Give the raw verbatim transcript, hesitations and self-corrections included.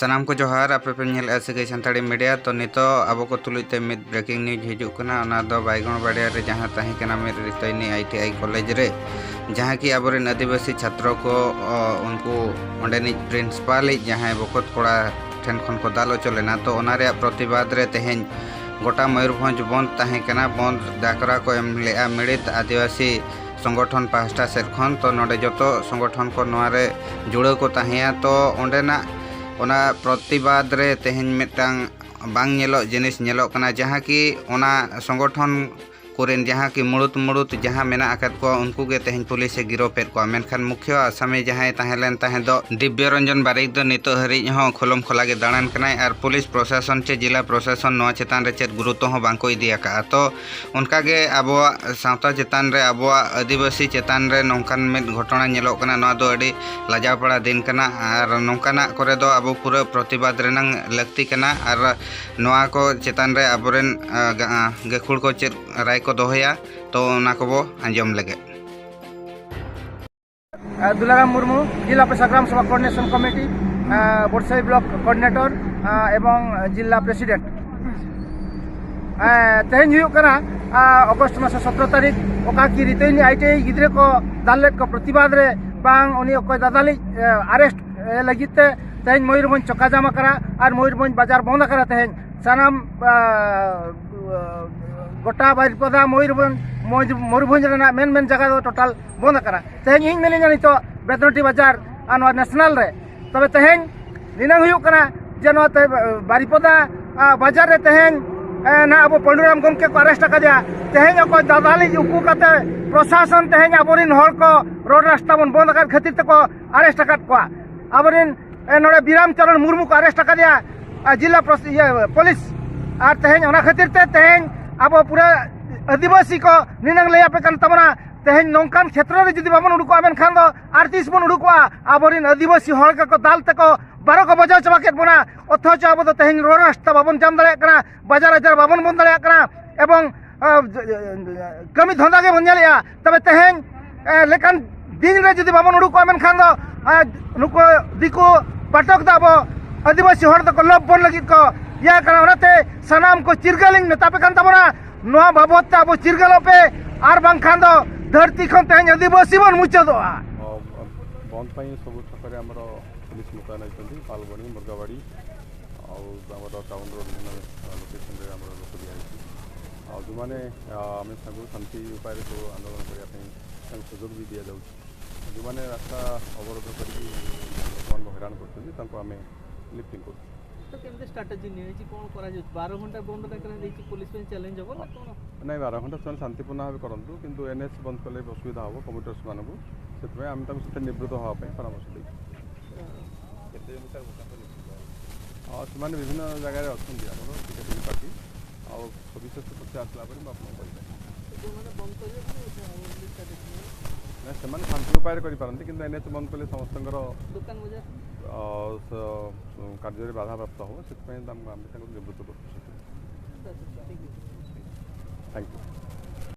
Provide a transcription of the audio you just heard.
ᱥᱟᱱᱟᱢ ᱠᱚ ᱡᱚᱦᱟᱨ, ᱟᱯᱮ ᱯᱮ ᱧᱮᱞᱮᱫᱼᱟ ᱥᱟᱹᱜᱟᱹᱭ ᱥᱟᱱᱛᱟᱲᱤ ᱢᱤᱰᱤᱭᱟ᱾ ᱛᱚ, ᱱᱤᱛᱚᱜ ᱟᱵᱚ ᱠᱚ ᱛᱩᱞᱩᱡ ᱛᱮ ᱢᱤᱫ ᱵᱨᱮᱠᱤᱝ ᱱᱤᱭᱩᱡᱽ ᱦᱤᱡᱩᱜ ᱠᱟᱱᱟ᱾ ᱚᱱᱟ ᱫᱚ ᱵᱟᱭᱜᱚᱱ ᱵᱟᱲᱤᱭᱟ ᱨᱮ ᱡᱟᱦᱟᱸ ᱛᱟᱦᱮᱸ ᱠᱟᱱᱟ ᱢᱤᱫ ᱨᱤᱛᱟᱹᱭᱱᱤ ᱟᱭ ᱴᱤ ᱟᱭ ᱠᱚᱞᱮᱡᱽ ᱨᱮ, ᱡᱟᱦᱟᱸ ᱠᱤ ᱟᱵᱚᱨᱮᱱ ᱟᱹᱫᱤᱵᱟᱹᱥᱤ ᱪᱷᱟᱛᱨᱚ ᱠᱚ, ᱚ, ᱩᱱᱠᱩ ᱚᱸᱰᱮᱱᱤᱡ ᱯᱨᱤᱱᱥᱤᱯᱟᱞᱤᱡ ᱡᱟᱦᱟᱸᱭ ᱵᱚᱠᱚᱛ ᱠᱚᱲᱟ ᱴᱷᱮᱱ ᱠᱷᱚᱱ ᱠᱚ ᱫᱟᱞ ᱦᱚᱪᱚ ᱞᱮᱱᱟ᱾ ᱛᱚ, ᱚᱱᱟ ᱨᱮᱭᱟᱜ ᱯᱨᱚᱛᱤᱵᱟᱫᱽ ᱨᱮ ᱛᱮᱦᱮᱧ ᱜᱚᱴᱟ ᱢᱚᱭᱩᱨᱵᱷᱚᱸᱡᱽ ᱵᱚᱱᱫᱽ ᱛᱟᱦᱮᱸ ᱠᱟᱱᱟ᱾ ᱵᱚᱱᱫᱽ ᱰᱟᱠᱨᱟ ᱠᱚ ᱮᱢ ᱞᱮᱫᱼᱟ ᱢᱤᱲᱤᱛ ᱟᱹᱫᱤᱵᱟᱹᱥᱤ ᱥᱚᱝᱜᱚᱴᱷᱚᱱ ᱯᱟᱦᱴᱟ ᱥᱮᱫ ᱠᱷᱚᱱ᱾ ᱛᱚ, ᱱᱚᱰᱮ ᱡᱚᱛᱚ ᱥᱚᱝᱜᱚᱴᱷᱚᱱ ᱠᱚ ᱱᱚᱣᱟ ᱨᱮ ᱡᱩᱲᱟᱹᱣ ᱠᱚ ᱛᱟᱦᱮᱸᱭᱟ᱾ ᱛᱚ, ᱚᱸᱰᱮᱱᱟᱜ ᱚᱱᱟ ᱯᱨᱚᱛᱤᱵᱟᱫᱽ ᱨᱮ ᱛᱮᱦᱮᱧ ᱢᱤᱫᱴᱟᱝ ᱵᱟᱝ ᱧᱮᱞᱚᱜ ᱡᱤᱱᱤᱥ ᱧᱮᱞᱚᱜ ᱠᱟᱱᱟ, ᱡᱟᱦᱟᱸ ᱠᱤ ᱚᱱᱟ ᱥᱚᱝᱜᱚᱴᱷᱚᱱ ᱠᱚᱨᱮᱱ ᱡᱟᱦᱟᱸ ᱠᱤ ᱢᱩᱲᱩᱛ ᱢᱩᱲᱩᱛ ᱡᱟᱦᱟᱸ ᱢᱮᱱᱟᱜ ᱟᱠᱟᱫ ᱠᱚᱣᱟ, ᱩᱱᱠᱩ ᱜᱮ ᱛᱮᱦᱮᱧ ᱯᱩᱞᱤᱥ ᱮ ᱜᱤᱨᱚᱯᱮᱫ ᱠᱚᱣᱟ᱾ ᱢᱮᱱᱠᱷᱟᱱ ᱢᱩᱠᱷᱭᱟᱹ ᱟᱥᱟᱢᱤ ᱡᱟᱦᱟᱸᱭ ᱛᱟᱦᱮᱸ ᱞᱮᱱ ᱛᱟᱦᱮᱸ ᱫᱚ ᱫᱤᱵᱽᱭᱚ ᱨᱚᱧᱡᱚᱱ ᱵᱟᱨᱤᱠ ᱫᱚ ᱱᱤᱛᱚᱜ ᱦᱟᱹᱨᱤᱡ ᱦᱚᱸ ᱠᱷᱩᱞᱚᱢ ᱠᱷᱚᱞᱟ ᱜᱮ ᱫᱟᱬᱟᱱ ᱠᱟᱱᱟᱭ ᱟᱨ ᱯᱩᱞᱤᱥ ᱯᱨᱚᱥᱟᱥᱚᱱ ᱪᱮ ᱡᱮᱞᱟ ᱯᱨᱚᱥᱟᱥᱚᱱ ᱱᱚᱣᱟ ᱪᱮᱛᱟᱱ ᱨᱮ ᱪᱮᱫ ᱜᱩᱨᱩᱛᱛᱚ ᱦᱚᱸ ᱵᱟᱝ ᱠᱚ ᱤᱫᱤ ᱟᱠᱟᱫᱼᱟ᱾ ᱛᱚ, ᱚᱱᱠᱟᱜᱮ ᱟᱵᱚᱣᱟᱜ ᱥᱟᱶᱛᱟ ᱪᱮᱛᱟᱱ ᱨᱮ, ᱟᱵᱚᱣᱟᱜ ᱟᱹᱫᱤᱵᱟᱹᱥᱤ ᱪᱮᱛᱟᱱ ᱨᱮ ᱱᱚᱝᱠᱟᱱ ᱢᱤᱫ ᱜᱷᱚᱴᱚᱱᱟ ᱧᱮᱞᱚᱜ ᱠᱟᱱᱟ᱾ ᱱᱚᱣᱟ ᱫᱚ ᱟᱹᱰᱤ ᱞᱟᱡᱟᱣ ᱯᱟᱲᱟ ᱫᱤᱱ ᱠᱟᱱᱟ ᱟᱨ ᱱᱚᱝᱠᱟᱱᱟᱜ ᱠᱚᱨᱮ ᱫᱚ ᱟᱵᱚ ᱯᱩᱨᱟᱹ ᱯᱨᱚᱛᱤᱵᱟᱫᱽ ᱨᱮᱱᱟᱝ ᱞᱟᱹᱠᱛᱤ ᱠᱟᱱᱟ ᱟᱨ ᱱᱚᱣᱟ ᱠᱚ ᱪᱮᱛᱟᱱ ᱨᱮ ᱟᱵᱚᱨᱮᱱ, ᱟ, ᱜᱟ-, ᱟ, ᱜᱟᱹᱠᱷᱩᱲ ᱠᱚ ᱪᱮᱫ ᱨᱟᱭ ᱠᱚ ᱫᱚᱦᱚᱭᱟ, ᱛᱚ ᱚᱱᱟ ᱠᱚᱵᱚ ᱟᱸᱡᱚᱢ ᱞᱮᱜᱮ᱾ ᱫᱩᱞᱟᱨᱟᱢ ᱢᱩᱨᱢᱩ, ᱡᱮᱞᱟ ᱯᱮᱥᱟ gram sabha coordination committee, ᱵᱚᱨᱥᱟᱭ block coordinator ᱮᱵᱚᱝ ᱡᱮᱞᱟ ᱯᱨᱮᱥᱤᱰᱮᱱᱴ᱾ ᱛᱮᱦᱮᱧ ᱦᱩᱭᱩᱜ ᱠᱟᱱᱟ ᱚᱜᱚᱥᱴ ᱢᱟᱥ ᱥᱚᱛᱨᱚ ᱛᱟᱹᱨᱤᱠᱷ, ᱚᱠᱟ ᱠᱤ ᱨᱤᱛᱟᱹᱭᱱᱤ ᱟᱭ ᱴᱤ ᱟᱭ ᱜᱤᱫᱽᱨᱟᱹ ᱠᱚ ᱫᱟᱞ ᱞᱮᱫ ᱠᱚ ᱯᱨᱚᱛᱤᱵᱟᱫᱽ ᱨᱮ ᱵᱟᱝ ᱩᱱᱤ ᱚᱠᱚᱭ ᱫᱟᱫᱟᱞᱤᱡ ᱟᱨᱮᱥᱴ ᱞᱟᱹᱜᱤᱫ ᱛᱮ ᱛᱮᱦᱮᱧ ᱢᱚᱭᱩᱨᱵᱷᱚᱸᱡᱽ ᱪᱚᱠᱟ ᱡᱟᱢ ᱟᱠᱟᱱᱟ ᱟᱨ ᱢᱚᱭᱩᱨᱵᱷᱚᱸᱡᱽ ᱵᱟᱡᱟᱨ ᱵᱚᱱᱫ ᱟᱠᱟᱱᱟ᱾ ᱛᱮᱦᱮᱧ ᱥᱟᱱᱟᱢ ᱜᱚᱴᱟ ᱵᱟᱨᱤᱯᱟᱫᱟ, ᱢᱚᱭᱩᱨᱵᱷᱚᱸᱡᱽ, ᱢᱚᱭᱩᱨᱵᱷᱚᱸᱡᱽ ᱨᱮᱱᱟᱜ ᱢᱮᱱ ᱢᱮᱱ ᱡᱟᱭᱜᱟ ᱫᱚ ᱴᱳᱴᱟᱞ ᱵᱚᱱᱫ ᱟᱠᱟᱱᱟ᱾ ᱛᱮᱦᱮᱧ ᱤᱧ ᱢᱮᱱᱟᱹᱧᱟ ᱱᱤᱛᱚᱜ ᱵᱮᱛᱱᱚᱴᱤ ᱵᱟᱡᱟᱨ ᱟᱨ ᱱᱚᱣᱟ ᱱᱮᱥᱱᱟᱞ ᱨᱮ, ᱛᱚᱵᱮ ᱛᱮᱦᱮᱧ ᱱᱤᱱᱟᱹᱝ ᱦᱩᱭᱩᱜ ᱠᱟᱱᱟ ᱡᱮ ᱱᱚᱣᱟ ᱛᱮ ᱵᱟᱨᱤᱯᱟᱫᱟ ᱵᱟᱡᱟᱨ ᱨᱮ ᱛᱮᱦᱮᱧ ᱱᱟᱦᱟᱜ ᱟᱵᱚ ᱯᱟᱹᱰᱩᱨᱟᱢ ᱜᱚᱢᱠᱮ ᱠᱚ ᱟᱨᱮᱥᱴ ᱟᱠᱟᱫᱮᱭᱟ᱾ ᱛᱮᱦᱮᱧ ᱚᱠᱚᱭ ᱫᱟᱫᱟᱞᱤᱡ ᱩᱠᱩ ᱠᱟᱛᱮ ᱯᱨᱚᱥᱟᱥᱚᱱ ᱛᱮᱦᱮᱧ ᱟᱵᱚᱨᱮᱱ ᱦᱚᱲ ᱠᱚ ᱨᱳᱰ ᱨᱟᱥᱛᱟ ᱵᱚᱱ ᱵᱚᱱᱫ ᱟᱠᱟᱫ ᱠᱷᱟᱹᱛᱤᱨ ᱛᱮᱠᱚ ᱟᱨᱮᱥᱴ ᱟᱠᱟᱫ ᱠᱚᱣᱟ᱾ ᱟᱵᱚᱨᱮᱱ ᱱᱚᱰᱮ ᱵᱤᱨᱟᱢ ᱪᱚᱨᱚᱱ ᱢᱩᱨᱢᱩ ᱠᱚ ᱟᱨᱮᱥᱴ ᱟᱠᱟᱫᱮᱭᱟ ᱡᱮᱞᱟ ᱯᱨᱚᱥ-, ᱤᱭᱟᱹ, ᱯᱩᱞᱤᱥ᱾ ᱟᱨ ᱛᱮᱦᱮᱧ ᱚᱱᱟ ᱠᱷᱟᱹᱛᱤᱨ ᱛᱮ ᱛᱮᱦᱮᱧ ᱟᱵᱚ ᱯᱩᱨᱟᱹ ᱟᱹᱫᱤᱵᱟᱹᱥᱤ ᱠᱚ ᱱᱤᱱᱟᱹᱝ ᱞᱟᱹᱭ ᱟᱯᱮ ᱠᱟᱱ ᱛᱟᱵᱚᱱᱟ, ᱛᱮᱦᱮᱧ ᱱᱚᱝᱠᱟᱱ ᱠᱷᱮᱛᱨᱚ ᱨᱮ ᱡᱩᱫᱤ ᱵᱟᱵᱚᱱ ᱩᱰᱩᱠᱚᱜᱼᱟ, ᱢᱮᱱᱠᱷᱟᱱ ᱫᱚ ᱟᱨ ᱛᱤᱥ ᱵᱚᱱ ᱩᱰᱩᱠᱚᱜᱼᱟ? ᱟᱵᱚᱨᱮᱱ ᱟᱹᱫᱤᱵᱟᱹᱥᱤ ᱦᱚᱲ ᱜᱮᱠᱚ ᱫᱟᱞ ᱛᱮᱠᱚ ᱵᱟᱨᱚ ᱠᱚ ᱵᱟᱡᱟᱣ ᱪᱟᱵᱟ ᱠᱮᱫ ᱵᱚᱱᱟ, ᱚᱛᱷᱚᱪᱚ ᱟᱵᱚ ᱫᱚ ᱛᱮᱦᱮᱧ ᱨᱳᱰ ᱨᱟᱥᱛᱟ ᱵᱟᱵᱚᱱ ᱡᱟᱢ ᱫᱟᱲᱮᱭᱟᱜ ᱠᱟᱱᱟ, ᱵᱟᱡᱟᱨ ᱟᱡᱟᱨ ᱵᱟᱵᱚᱱ ᱵᱚᱱᱫ ᱫᱟᱲᱮᱭᱟᱜ ᱠᱟᱱᱟ, ᱮᱵᱚᱝ ᱠᱟᱹᱢᱤ ᱫᱷᱚᱱᱫᱟ ᱜᱮᱵᱚᱱ ᱧᱮᱞᱮᱜᱼᱟ᱾ ᱛᱚᱵᱮ ᱛᱮᱦᱮᱧ ᱞᱮᱠᱟᱱ ᱫᱤᱱ ᱨᱮ ᱡᱩᱫᱤ ᱵᱟᱵᱚᱱ ᱩᱰᱩᱠᱚᱜᱼᱟ, ᱢᱮᱱᱠᱷᱟᱱ ᱫᱚ ᱱᱩᱠᱩ ᱫᱤᱠᱩ ᱯᱟᱴᱚᱠ ᱫᱚ ᱟᱵᱚ ᱟᱹᱫᱤᱵᱟᱹᱥᱤ ᱦᱚᱲ ᱫᱚᱠᱚ ᱞᱳᱵᱷ ᱵᱚᱱ ᱞᱟᱹᱜᱤᱫ ᱠᱚ ᱤᱭᱟᱹ ᱠᱟᱱᱟ᱾ ᱚᱱᱟᱛᱮ ᱥᱟᱱᱟᱢ ᱠᱚ ᱪᱤᱨᱜᱟᱹᱞᱤᱧ ᱢᱮᱛᱟ ᱯᱮ ᱠᱟᱱ ᱛᱟᱵᱚᱱᱟ, ᱱᱚᱣᱟ ᱵᱟᱵᱚᱫ ᱛᱮ ᱟᱵᱚ ᱪᱤᱨᱜᱟᱹᱞᱚᱜ ᱯᱮ, ᱟᱨ ᱵᱟᱝᱠᱷᱟᱱ ᱫᱚ ᱫᱷᱟᱹᱨᱛᱤ ᱠᱷᱚᱱ ᱛᱮᱦᱮᱧ ᱟᱹᱫᱤᱵᱟᱹᱥᱤ ᱵᱚᱱ ᱢᱩᱪᱟᱹᱫᱚᱜᱼᱟ। ଅ, ବନ୍ଦ ପାଇଁ ସବୁ ଛକରେ ଆମର ପୋଲିସ ମୁତୟନ ଅଛନ୍ତି। ପାଲବଣୀ, ମୁର୍ଗାବାଡ଼ି, ଆଉ ଆମର ଟାଉନର ବିଭିନ୍ନ ଲୋକେସନରେ ଆମର ଲୋକ ଦିଆହେଇଛି। ଆଉ ଯେଉଁମାନେ, ଅ, ଆମେ ତାଙ୍କୁ ଶାନ୍ତି ଉପାୟରେ ସବୁ ଆନ୍ଦୋଳନ କରିବା ପାଇଁ ତାଙ୍କୁ ସୁଯୋଗ ବି ଦିଆଯାଉଛି। ଯେଉଁମାନେ ରାସ୍ତା ଅବରୋଧ କରିକି ଲୋକମାନଙ୍କୁ ହଇରାଣ କରୁଛନ୍ତି, ତାଙ୍କୁ ଆମେ ଲିଫ୍ଟିଂ କରୁଛୁ। ତ କେମିତି ଷ୍ଟ୍ରାଟେଜି ନିଆଯାଇଛି, କ'ଣ କରାଯାଉଛି? ବାର ଘଣ୍ଟା ବନ୍ଦ ଡାକରା ଦେଇଛି, ପୋଲିସ ପାଇଁ ଚ୍ୟାଲେଞ୍ଜ ହବ ନା କ'ଣ? ନାଇଁ, ବାର ଘଣ୍ଟା ସେମାନେ ଶାନ୍ତିପୂର୍ଣ୍ଣ ଭାବେ କରନ୍ତୁ, କିନ୍ତୁ ଏନ୍ଏଚ୍ ବନ୍ଦ କଲେ ଅସୁବିଧା ହବ କମ୍ୟୁଟର୍ସମାନଙ୍କୁ। ସେଥିପାଇଁ ଆମେ ତାଙ୍କୁ ସେଥିରେ ନିବୃତ୍ତ ହେବା ପାଇଁ ପରାମର୍ଶ ଦେଇଛୁ। କେତେ ଜଣ ସାର୍ ବର୍ତ୍ତମାନ ନିବୃତ୍ତ? ଆଉ ସେମାନେ ବିଭିନ୍ନ ଜାଗାରେ ଅଛନ୍ତି ଆମର, ଟିକେ ଟିକେ ପାର୍ଟି। ଆଉ ସବିଶେଷ ତଥ୍ୟ ଆସିଲା ପରେ ମୁଁ ଆପଣଙ୍କୁ କହିପାରିବି। ଯେଉଁମାନେ ବନ୍ଦ କରିବେ, କ'ଣ ଆଉ ଷ୍ଟ୍ରାଟେଜି ନିଆଯାଇଛି? ନା, ସେମାନେ ଶାନ୍ତି ଉପାୟରେ କରିପାରନ୍ତି, କିନ୍ତୁ ଏନ୍ଏଚ୍ ବନ୍ଦ କଲେ ସମସ୍ତଙ୍କର ଦୋକାନ ବଜାର? ଅ, ସ- କାର୍ଯ୍ୟରେ ବାଧାପ୍ରାପ୍ତ ହବ। ସେଥିପାଇଁ ତାଙ୍କୁ ଆମେ ତାଙ୍କୁ ନିବୃତ୍ତ କରୁଛୁ। ଆଚ୍ଛା, ଆଚ୍ଛା, ଠିକ୍ ଅଛି। Thank you.